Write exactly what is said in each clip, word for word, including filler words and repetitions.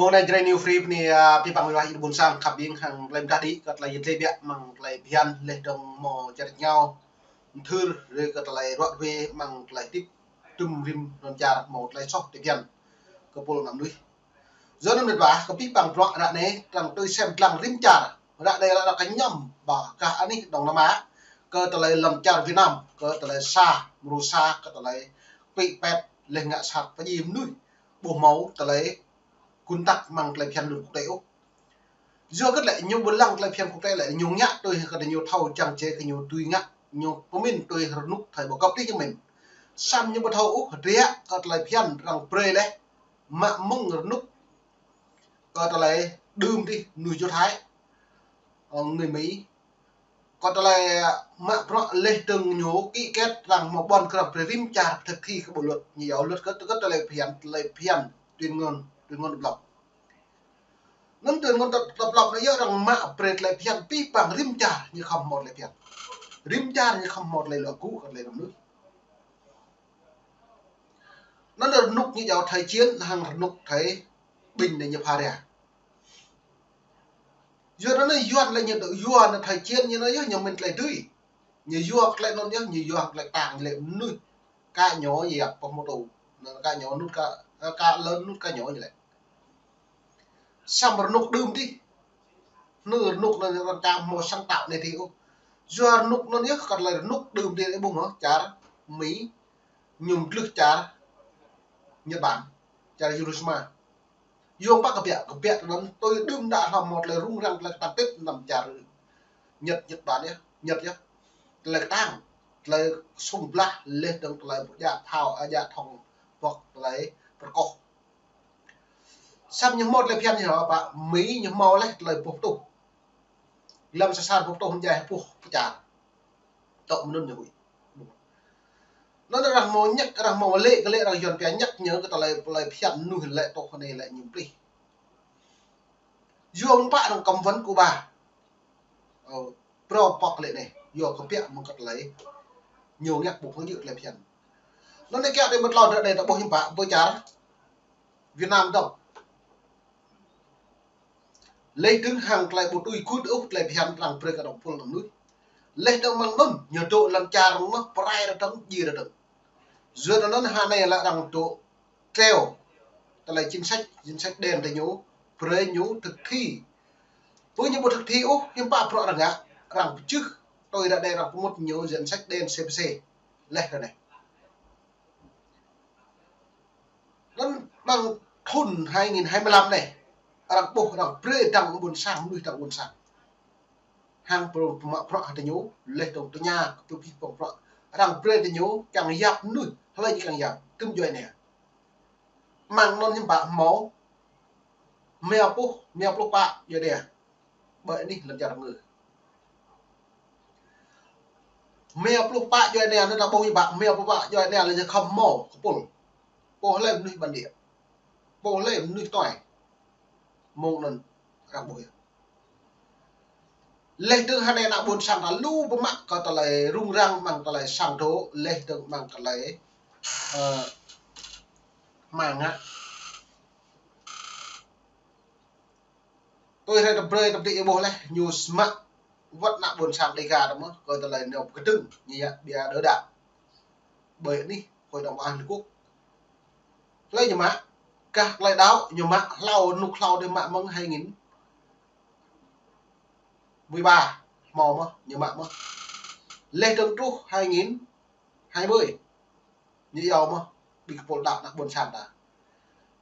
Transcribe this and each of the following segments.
Anai Jrai New Free anai, a, pơpă mơ̆ng wah ƀôn sang khăp ƀing hăng tơlơi mơdah đĭ kơ tơlơi yit lĕ biă mơ̆ng tơlơi phiăn leh dong mơ̆ čar rơngiao. Mơthưr rơi kơ tơlơi ruă wê mơ̆ng tơlơi hơdip tŭm rĭm lŏn čar mơ̆ tơlơi soh tơlơi phiăn kơ pôl ană mơnuih. Yua anŭn mơ̆n ƀă kơ pơpă bruă ră anai, tơdang tui sem lăng rĭm čar. Ră anai lĕ ră kơ ñăm ƀă kơ anih Đông Nam Á, kơ tơlơi lŏn čar Việt Nam, kơ tơlơi sa, mrô sa, kơ tơlơi pĭ pet, leh ngă sat pơdjai mơnuih, ƀu hmâo tơlơi kơnơ̆ng mơ̆ng tơlơi phiăn lŭn quốc tế ôh. Yua kơ lĕ ñu ƀu lăng tơlơi phiăn quốc tế lĕ ñu ngă tui kơ ñu thâo čang čê kơ ñu tui ngă, ñu pơmĭn tui rơnŭk thai ƀu kơp tih ñu mĭn. Samơ̆ ñu ƀu thâo ôh, hơdră kơ tơlơi phiăn răng brơi leh, mă mơ̆ng rơnŭk kơ tơlơi đưm tih mơnuih Jôh Thái, ơ, mơnuih Mi. Kơ tơlơi mă bruă leh dong ñu ký kết răng mơ̆ ƀôn krăp brơi rĭm čar thực thi kơ bộ luật, ñu yua luật kơ, kơ tơlơi phiăn, tơlơi phiăn tuyên ngôn, tuyên ngôn độc lập. Anŭn tuyên ngôn độc, độc lập anai yua răng mă brơi tơlơi phiăn pơpă rĭm čar ñu khŏm hmâo tơlơi phiăn. Rĭm čar ñu khŏm hmâo tơlơi luă gŭ kơ tơlơi ană mơnuih. Anŭn rơnŭk ñu yua thời chiến hăng rơnŭk thời bình anai ñu pha ra. Yua anŭn Yuan lĕ ñu đuaĭ yua anai thời chiến ñu anai yơh ñu mĭn tơlơi dưi. Ñu yua tơlơi anŭn yơh, ñu yua tơlơi tang lĕ mơnuih. Ka ñu yap pơh mơtô. Anŭn ka ñu nŭt ka, ka lŏn nŭt ka ñu lĕ. Samơ̆ rơnŭk đưm tih. Anŭn rơnŭk anŭn răng čăm mơ̆ sáng tạo anai tih ôh. Yua rơnŭk anŭn yơh kơ tơlơi rơnŭk đưm tih ƀu hmâo čar Mi, ñu glưh čar Nhật Bản, čar Hiroshima. Yua pă kơ biă, kơ biă anŭn tui đưm đă hlăm mơ̆ tơlơi rŭng răng tơlơi tăm tĭt anăm čar Nhật, Nhật Bản yơh, Nhật yơh. Tơlơi tang, tơlơi sung blah leh dong tơlơi djă phao, a, djă thŏng bŏk tơlơi pơrơkoh. Samơ̆ ñu hmâo tơlơi phiăn ñu hă ƀă Mi ñu hmâo leh tơlơi boh tuh. Lăm sa sar boh tuh ñu djai boh pơčar. Tŏ mơnŭn ñu huĭ. Anŭn arăng hmâo ñăk, arăng hmâo lĕ kơ lĕ arăng Yuan pia ñăk ñu kơ tơlơi, tơlơi phiăn mơnuih lĕ tŏ anai lĕ ñu plih. Yua pă arăng cấm vận Cuba. Ơ, prŏ pŏk lĕ anai, yua kơ biă mơ̆ng kơ tơlơi ñu ngă ƀu hmâo djơ̆ tơlơi phiăn. Anŭn anai kiăng đe mơtlon ră anai ta ƀuh hiư̆m pă, ƀơi čar Việt Nam dong. Leh dơ̆ng hăng tơlơi ƀu tui gưt ôh tơlơi phiăn răng brơi kơ dong pôl ană mơnuih. Leh dong mơ̆ng anŭn, ñu dŏ lŏn čar mơ̆ pơrai rơdơ̆ng, djai rơdơ̆ng. Yua anŭn hơnai lĕ arăng dŏ treo tơlơi chính sách, chính sách đen tơ ñu, brơi ñu thực thi. Pơ ñu ƀu thực thi ôh, hiư̆m pă bruă arăng ngă, arăng pơčeh, tui ră anai arăng pơmŭt ñu chính sách đen C P C. Leh ră anai. Anŭn mơ̆ng thŭn hai nghìn hai mươi lăm anai, arăng ƀuh arăng brơi dang ƀôn sang, mơnuih dang ƀôn sang. Hăng pơmă bruă hăng tơ ñu, leh dong tơña kơ pơkih pơm bruă. Arăng brơi tơ ñu, kiăng yap mơnuih, hlơi ñu kiăng yap, tŭm djuai ania. Mơ̆ng anŭn hiư̆m pă hmâo, rơma pluh, rơma pluh pă djuai ania. Ƀơi anih lŏn čar Ngư. Rơma pluh pă djuai ania anŭn ta ƀuh hiư̆m pă, rơma pluh pă djuai ania lĕ ñu khŏm hmâo kơpul. Pô hlơi mơnuih bản địa. Pô hlơi mơnuih tuai. Mơ̆ng anŭn arăng ƀuh yơh. Leh dơ̆ng hơnai ană ƀôn sang ta lu pơmă kơ tơlơi rŭng răng mơ̆ng tơlơi sang dŏ, leh dơ̆ng mơ̆ng tơlơi, ơ, hmua ngă. Tui hrơi ta brơi ta pơđĭ ƀuh leh, ñu smă wơ̆t ană ƀôn sang Đêga ta mơ̆, kơ tơlơi nao pơkơdơ̆ng, ñu yă ƀiă đơ đă. Ƀơi anih, Hội đồng Bảo an Liên Quốc. Hlơi ñu mă, gah tơlơi đaŏ, ñu mă, hlâo, rơnŭk hlâo đe mă mơ̆ng hai nghìn mười ba, hmâo mơ̆, ñu mă mơ̆. Leh dơ̆ng truh hai nghìn hai mươi. Ñu iâu mơ̆, ƀing kơpul đaŏ ană ƀôn sang ta.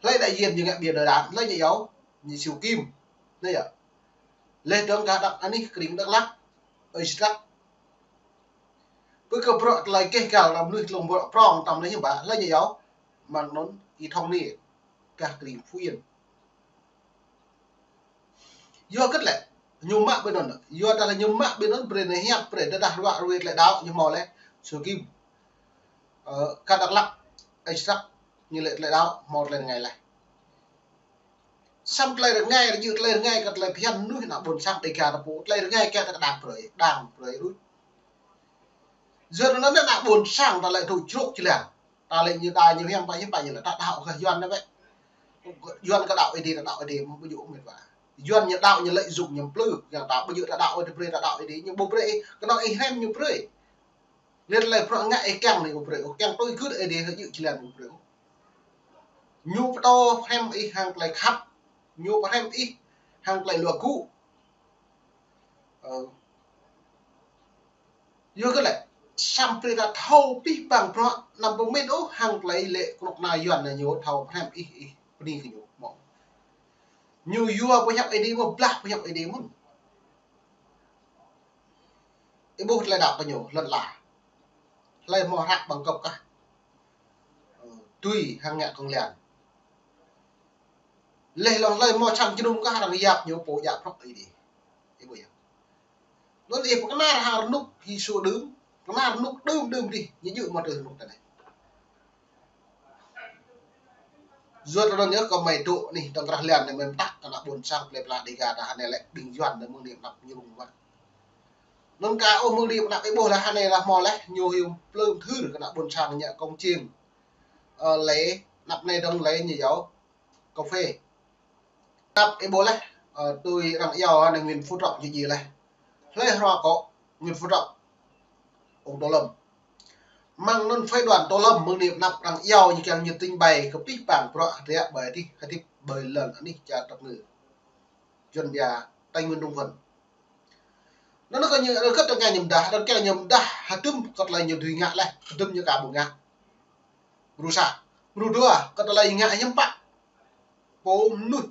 Hlơi đại diện ñu ngă ƀiă đơ đă, hlơi ñu iâu, ñu Siu Kim. Anai yơh. Leh dơ̆ng gah Đăk anih krĭng Đăk Lăk, ơi Srăk. Pơ kơ bruă tơlơi keh gal ană mơnuih tlung bruă prŏng tơm anai hiư̆m pă, hlơi ñu iâu, mơ̆ng anŭn Y Thông Niê, gah krĭng Phú Yên. Yua kơ lĕ, ñu mă ƀơi anŭn, yua dah lĕ ñu mă ƀơi anŭn, brơi anai hiăp, brơi tơdah ruă ruai tơlơi đaŏ, ñu hmâo leh, Siu Kim. Ơ, gah Đăk Lăk, ơi Srăk, ñu lĕ tơlơi đaŏ, hmâo tơlơi rơngai leh. Samơ̆ tơlơi rơngai, rơjư tơlơi rơngai kơ tơlơi phiăn mơnuih ană ƀôn sang Đêga ta pô, tơlơi rơngai kiăng ta kơ đang brơi, đang brơi ruai. Yua anŭn ană ƀôn sang ta lĕ tŭ čruk čơlang. Ta lĕ ñu đa ñu hiam pă hiam pă ñu lĕ ta đaŏ kơ Yuan anai wơ̆t. Yuan kơ đaŏ Ơi Adai, đaŏ Ơi Adai, mơ̆ ƀu djơ̆ mĕt wa. Yuan ñu đaŏ ñu lĕ dùng ñu plư, ñu ta ƀu djơ̆ ta đaŏ Ơi Adai brơi, ta đaŏ Ơi Adai, ñu ƀu brơi, kơnơ̆ng ih hrăm ñu brơi. Lĕ tơlơi bruă ngă ih kiăng anai ƀu brơi, kiăng tui gưt Ơi Adai hơjơ̆ jơlan ƀu brơi. Ñu pơtô hrăm ih hăng tơlơi khăp, ñu pơhrăm ih hăng tơlơi luă gŭ. Ơ. Yua kơ lĕ, samơ̆ brơi ta thâo pih pang bruă, anăm pơmĭn ôh hăng tơlơi lĕ kơnuk kơna Yuan anai ñu thâo pơhrăm ih, ih bơni kơ ñu mơ̆n. Ñu yua pơhiăp Ơi Adai mơ̆n, blah pơhiăp Ơi Adai mơ̆n. Ih ƀuh tơlơi đaŏ kơ ñu, lŏn ala. Hlơi hmâo hră bằng cấp kah. Ơ, tui hăng ngă kông lian. Leh lŏng hlơi hmâo čang jơnum kah arăng yap ñu pô djă prŏk Ơi Adai. Ih ƀuh yơh. Anŭn ih pơkơnar hăng rơnŭk Yêsu đưm, kơnar rơnŭk đưm đưm dih, ñu djơ̆ mơ̆ tơ rơnŭk tơ anai. Yua tơ anŭn yơh kơ mơi dŏ anih dŏng krah lian anai mơi pơtă kơ ană ƀôn sang plơi pla Dêga ta hơnai lĕ ƀing Yuan anai mơ̆ng anai pơnăp ñu rŭng ruă. Anŭn ka ôh mơ̆ng anai pơnăp ih ƀuh lĕ hơnai lah hmâo leh ñu hyu plư mơthưr kơ ană ƀôn sang ngă kông čiêng. Ơ, lĕ pơnăp anai dŏng lĕ ñu yâo kơphê. Tăp ih ƀuh leh, ơ, tui arăng iâu anai Nguyễn Phú Trọng ñu djai leh. Hlơi hrua kơ Nguyễn Phú Trọng? Ông Tô Lâm. Mơ̆ng anŭn phái đoàn Tô Lâm mơ̆ng anai pơnăp arăng iâu ñu kiăng ñu trình bày kơ pih pang bruă hơdră ƀơi adih, hơdip ƀơi lŏn anih čar tơpngư. Yuan biă Tây Nguyên Đông Thuận. Anŭn kơ ñu, kơ tơngan ñu mơdah, tơngan ñu mơdah, hơdôm kơ tơlơi ñu dưi ngă leh, hơdôm ñu ka ƀu ngă. Mrô sa. Mrô dua, kơ tơlơi ngă hiư̆m pă. Pô mơnuih.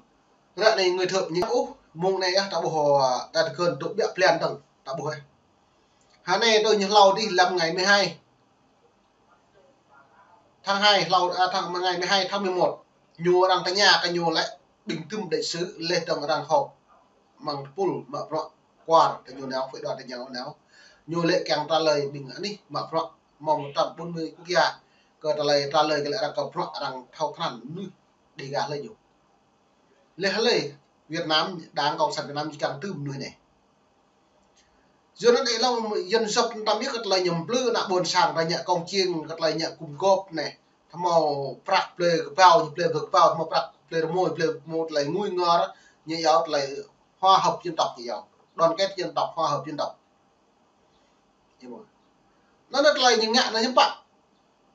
Ră anai người thượng ñu ôh, mơ̆ng anai yơh, ta ƀuh, ta tơkơ̆n tŭ biă blan dơ̆ng, ta ƀuh yơh. Hơnai tơ ñu hlâo dih lăm ngày mười hai tháng hai, hlâo, à, tháng, ngày mười hai tháng mười một. Ñu arăng tơña kơ ñu lĕ ƀing tơm đại sứ leh dơ̆ng arăng họp. Mơ̆ng tơpul mă bruă kuar kơ ñu nao, phái đoàn tơ ñu nao. Ñu lĕ kiăng trả lời ƀing anih mă bruă mơ̆ng một trăm bốn mươi quốc gia. Kơ trả lời, trả lời kơ lĕ arăng kơ bruă arăng thâo krăn mơnuih Dêga hlơi ñu. Leh hlơi Việt Nam, Đảng Cộng sản Việt Nam ñu kiăng tơm mơnuih anai. Yua anŭn ih lŏng yơ̆n sŏp tơm yơh kơ tơlơi ñu plư ană ƀôn sang ta ngă kông čiêng, kơ tơlơi ngă gum gôp anai. Hmâo prăk plơi kơbao, ñu plơi kơbao, hmâo prăk plơi rơmô, plơi rơmô tơlơi ngui ngor, ñu yâo tơlơi hòa hợp dân tộc ñu yâo. Đoàn kết dân tộc, hòa hợp dân tộc. Anŭn tơlơi ñu ngă anai hiư̆m pă.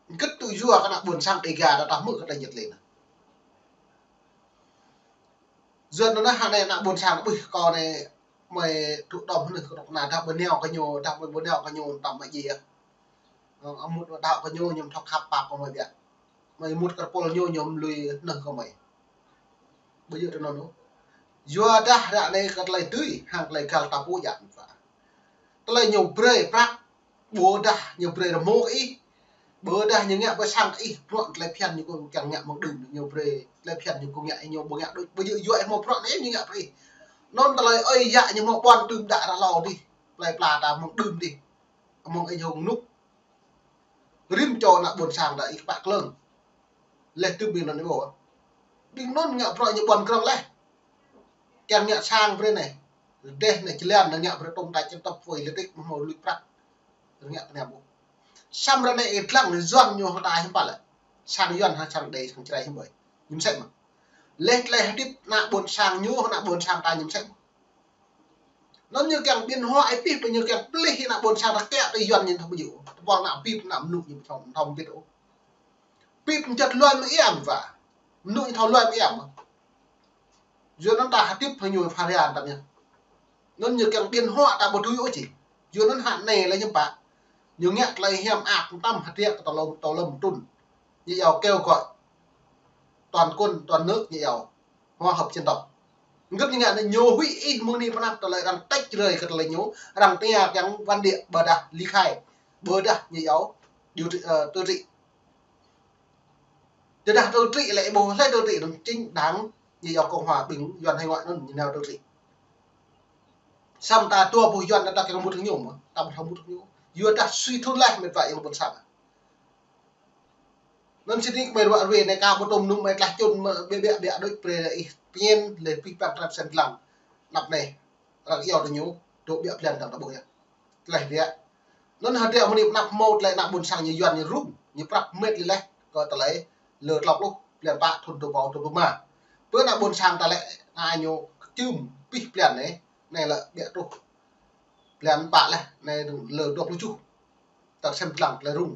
Gĭt tŭ yua kơ ană ƀôn sang Dêga ta tah mơ̆ kơ tơlơi jĕt lĕ anai. Yua anŭn hơnai ană ƀôn sang ƀuh kơ anai mơi tŭ đom hơnưh kơnuk kơna dah ƀu nao kơ ñu, dah ƀu nao kơ ñu tơm mơi djai. Ơ, mŭt đaŏ kơ ñu, ñu thâo khăp pap kơ mơi biă. Mơi mŭt kơ tơpul ñu, ñu lui hơnưh kơ mơi. Ƀu djơ̆ tơ anŭn ôh. Yua dah ră anai kơ tơlơi tui, hăng tơlơi găl ta pô djă̱ mơ̆n. Tơlơi ñu brơi prăk, ƀôdah ñu brơi rơmô kơ ih, ƀôdah ñu ngă ƀơi sang kơ ih, bruă tơlơi phiăn ñu kơ kiăng ngă mơ̆ng đưm, ñu brơi tơlơi phiăn ñu kơ ngă, ñu ƀu ngă đôč, ƀu djơ̆ yua ih hmâo bruă anai ñu ngă brơi ih. Anŭn tơlơi ơi yă ñu hmâo ƀuăn đưm đă ră hlâo dih, plơi pla ta mơ̆ng đưm dih. Mơ̆ng ih hông nuk. Rĭm čô ană ƀôn sang ta ih pă klơ̆ng. Leh tơm ƀing anŭn ih ƀuh. Ƀing anŭn ngă bruă ñu ƀuăn krŏng leh. Kiăng ngă sang brơi anai. Rơdêh anai jơlan anai ngă brơi tơm ta čem tơp phôi lĕ tĭk mơ̆ lui prăk. Rơngă tơnap ƀuh. Samơ̆ ră anai ih lăng anai Yuan ñu hơtai hiư̆m pă lĕ. Sang Yuan hă sang Đê sang Jrai hiư̆m ƀơi. Ñu mơsĕ mơ̆n. Leh tơlơi hơdip ană ƀôn sang ñu, ană ƀôn sang ta ñu mơsĕ mơ̆n. Anŭn ñu kiăng ƀing huă ih pih, ƀing ñu kiăng plih ană ƀôn sang ta kiăng tơ Yuan ñu thâo ƀu djơ̆. Tơpul ană pip ană mơnŭ ñu thâo, thâo pĭt ôh. Pip mơčăt luai mơ̆ iam wa. Mơnŭ ñu thâo luai mơ̆ iam. Yua anŭn ta hơdip hăng ñu pha ria tơm yơh. Anŭn ñu kiăng ƀing huă ta ƀu tui ôh či. Yua anŭn hă anai lĕ hiư̆m pă. Ñu ngă tơlơi hiam ak tơm hơdră kơ tơlơi, tơlơi mơtrun. Ñu yâo kêu gọi toàn quân, toàn nước ñu yâo. Hòa hợp dân tộc. Ngơ̆t ñu ngă anai ñu huĭ ih mơ̆ng anai pơnăp tơlơi arăng tĕč rơi kơ tơlơi ñu, arăng tơña kiăng bản địa ƀôdah ly khai, ƀôdah ñu yâo điều trị, ơ, tự trị. Tơdah tự trị lĕ ƀu hlơi tự trị anŭn chính đảng ñu yâo Cộng hòa ƀing Yuan hải ngoại anŭn ñu nao tự trị. Samơ̆ ta dua boh Yuan ta kiăng mŭt hăng ñu mơ̆, ta ƀu thâo mŭt hăng ñu. Yua dah sui thun leh mĕt wa ayŏng ƀôn sang. Anŭn sĭt nik mơi ruă ruê anai ka ƀu tôm nŭm mơi tlaih čun mơi biă biă biă đôč brơi ih pơñen leh pih pang tram sen lăng. Anăp anai. Arăng iâu tơ ñu, dŏ biă blan dơ̆ng ta ƀuh yơh. Tlaih biă. Anŭn hơdră mơ̆ng anai anăp hmâo tơlơi ană ƀôn sang ñu Yuan ñu rŭng, ñu prăp mĕt leh leh, kơ tơlơi lơ tlŏk luh, blan pă thun dua rơbâo dua pluh rơma. Pơ ană ƀôn sang ta lĕ, ană ñu kơčưm pih blan anai, anai lĕ ƀiă truh blan pă laih, anai lơ dua pluh tơjuh. Ta sem lăng tơlơi rŭng.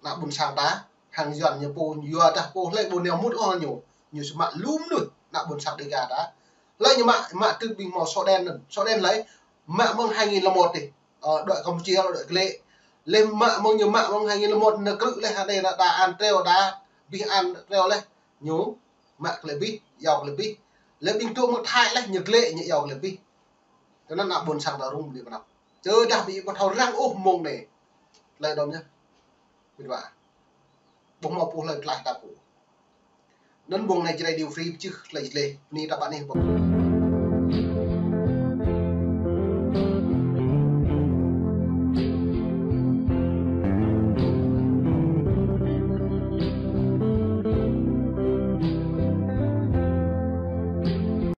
Ană ƀôn sang ta, hăng Yuan ñu pô, yua dah pô hlơi ƀu nao mŭt ôh ñu, ñu sơmă lŏm mơnuih, ană ƀôn sang Dêga ta. Hlơi ñu mă, mă tơl ƀing hmâo sổ đen anŭn, sổ đen hlơi, mă mơ̆ng hai nghìn lẻ một tih. Ơ, đuaĭ Campuchia, đuaĭ glaĭ. Laih mă mơ̆ng ñu mă mơ̆ng hai nghìn lẻ một, nao krư̆ laih, hơdai ană ta an treo ta, abih an treo laih. Ñu mă glaĭ abih, iâu glaĭ abih. Laih ƀing dŏ mơ̆ng Thái laih, ñu glaĭ, ñu iâu glaĭ abih. Tui anŭn ană ƀôn sang ta rŭng ƀơi anai pơ anăp. Čơdah ƀing ih ƀu thâo răng ôh mơ̆ng anai. Tơlơi đom yơh. Mĭt wa. Ƀu hmâo pô hlơi tlaih ta pô. Anŭn mơ̆ng anai Jrai Radio Free pơčeh tơlơi jleh. Bơni ta ƀă anih pô.